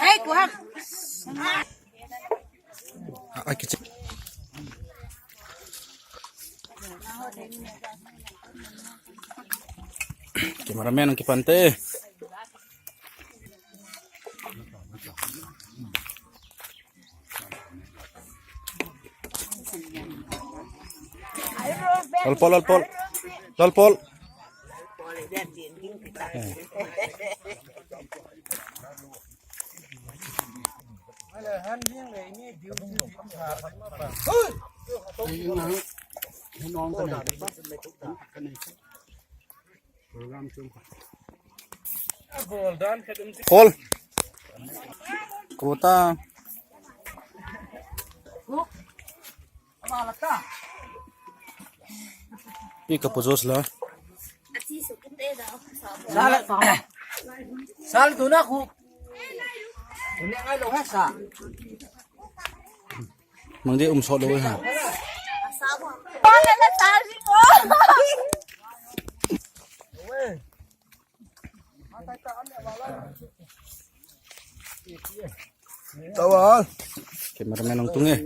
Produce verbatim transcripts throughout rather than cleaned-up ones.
Hei, kuam. A, a kichi. Cameraman ang kipante. Lolpol, lolpol. Lolpol. Kol. Kota. Pi ka pu Jos la. Sal, sal tu na khu. Tu ne ngai lo ha sa. Mang di um sot lo ha. Tawa. Cameraman ang tung e.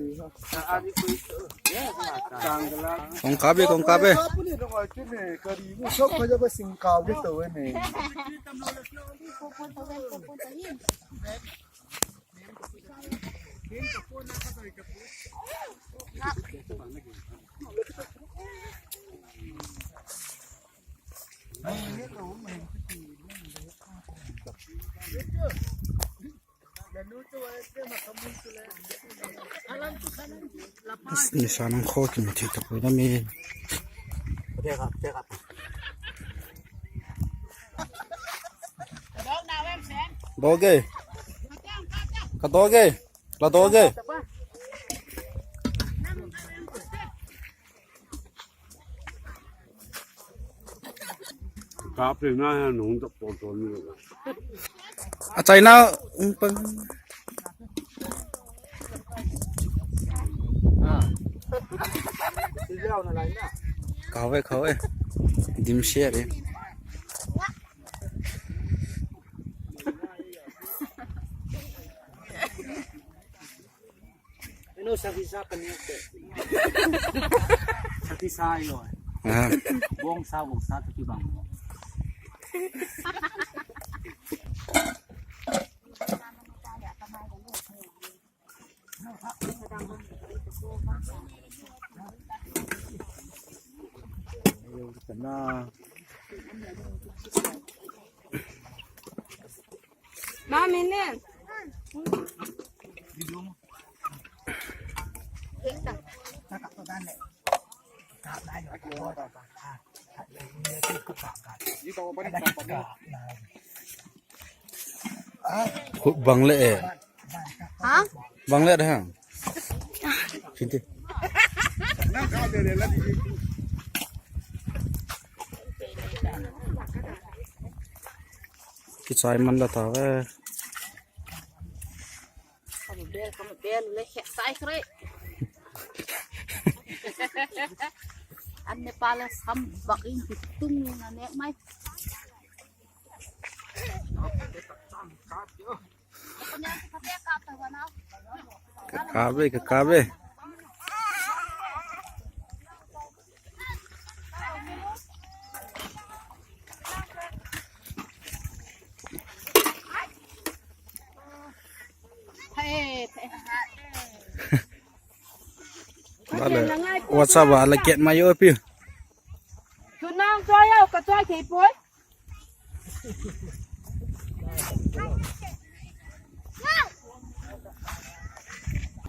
Kong kabe, kong kabe. Nisa nang kho ki mi thei ta pui na mi. Doge. Ka doge. La doge. Ka pe na ha nung ta pon ton ni. A China, um, pang. Khawe, khawe. Dim share e. Eno, sakhi sa ka ni te. Sakhi sa ilo. Ah. Bong sa, bong sa, tu ki bang. Mami ne. Khut bang le e. Ha? Bang le da ha. Sinte. Kichai man la ta ve. Ka mu bel, ka mu bel le khe sai kre. An ne pa le sam bak in ki tung na ne mai. Ka ka ve, ka ka ve. Bale, WhatsApp a la ket mai o pi. Tu nang choi au, ka choi thei poi.